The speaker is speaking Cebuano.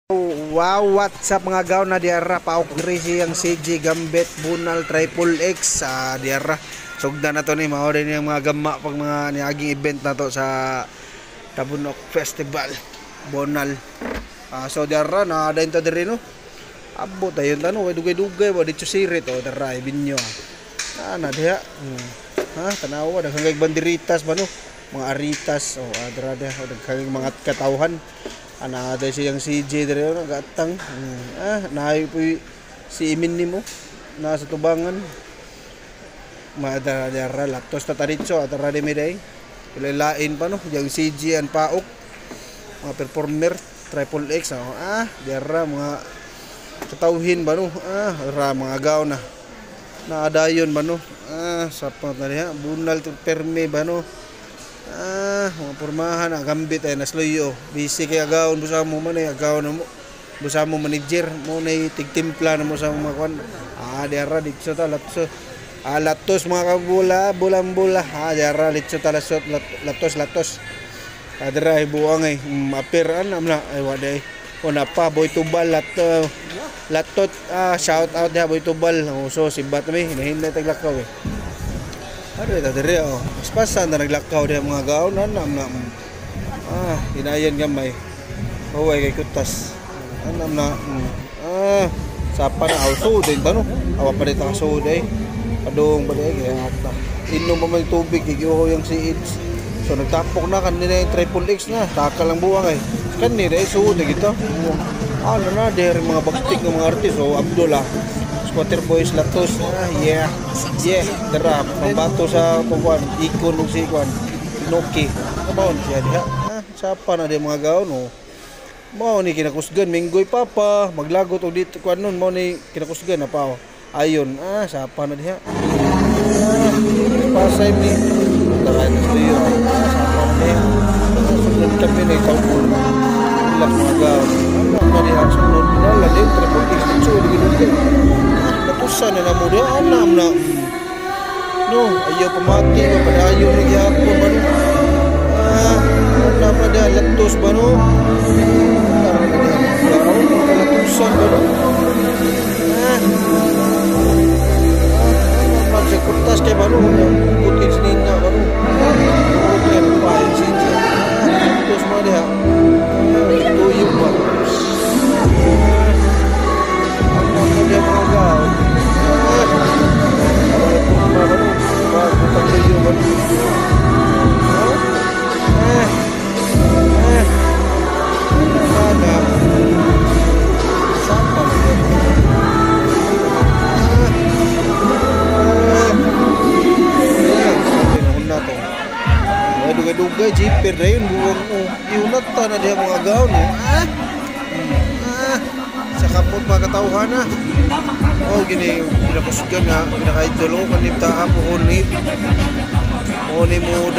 Wow, what's up, mga gaw na diara paok diri siyang CG Gambit Bunal Triple X sa diara. Sugda na to ni mao din yung mga gama pag mga niaging event na to sa Tabunok Festival Bonal. So diara na dayon ta diri, no. Abot ayon tano kay dugay-dugay wa dito sirit oh dara binyo. Na diha. Ha, tanawa daghang kay banderitas ba, no? Mga aritas oh adra diha oh, daghang mga katawhan. Ana ada siyang CJ dire oh, nagatang. Naay po si Imin nimo nasa tubangan. Maadara dara latos ta taritso atara di miday. Ilain pa, no, yang CJ an paok. Mga performer Triple X oh. Dara mga katawhin ba, no? Ra mga gaw na. Naadayon ba, no? Sapat na diha bunal to perme ba, no? Mga pormahan ang gambit ay nasluyo. Busy kay agawon busa mo man ay agawon na mo. Busa mo manager mo na tigtimpla na mo sa mga kwan. Diara ditso ta latso. Latos mga kabula, bulang bula. Diara litso ta lasot latos latos. Dira ay buang ay apir an amna ay waday. Una pa Boy Tubal lat latot, shout out diha Boy Tubal. Oh, so sibat mi hinahinay taglakaw eh. Ano ito dire oh. Paspasan na naglakaw diha mga gaw na na na. Hinayan gamay. Huway kay kutas. Anam na. Sapa na awso din ba, no? Awa pa dito ang eh. Padung ba di kaya ata. Inom pa man tubig kay giuho yung si AIDS. So nagtapok na kanina yung Triple X na. Taka lang buwang ay. Kanina eh suod na kita. Ano na dere mga bagtik ng mga artist oh Abdullah. Squatter Boys Latos. Yeah. Yeah, dara pambato sa kuan, ikon ug si kuan. Noki. Kabaon siya diha. Sapa na di mga gaon oh. Mao ni kinakusgan Minggoy Papa, maglagot og dito kuan nun mao ni kinakusgan na pa. Oh. Ayon, sapa na diha. Pasay mi. Dara na tuyo. Sapa na diha. Sunod kami ni kaupol. Ilang mga gaon. Ano na diha sunod na lang din Triple X dito di gid. Natusan na namo diha anam na. No, ayaw pamati ba padayon na gyapon ba, no? Wala pa diha latos ba, no? Tara na diha mga gaon, latusan ba, no? Ah, sa kurtas kay ba, no? Putin sinina ba, no? Putin pa yung sinja. Latos ba diha? Tuyo ba? Ano na diha mga gaon? Dugay-dugay jeeper dayon buwang oh iunat ta na diha mga gaon oh. Sa kamot mga katawhan na. Oh gini ginakusgan nga pinaka-idol ko kanip ta puhon ni mo.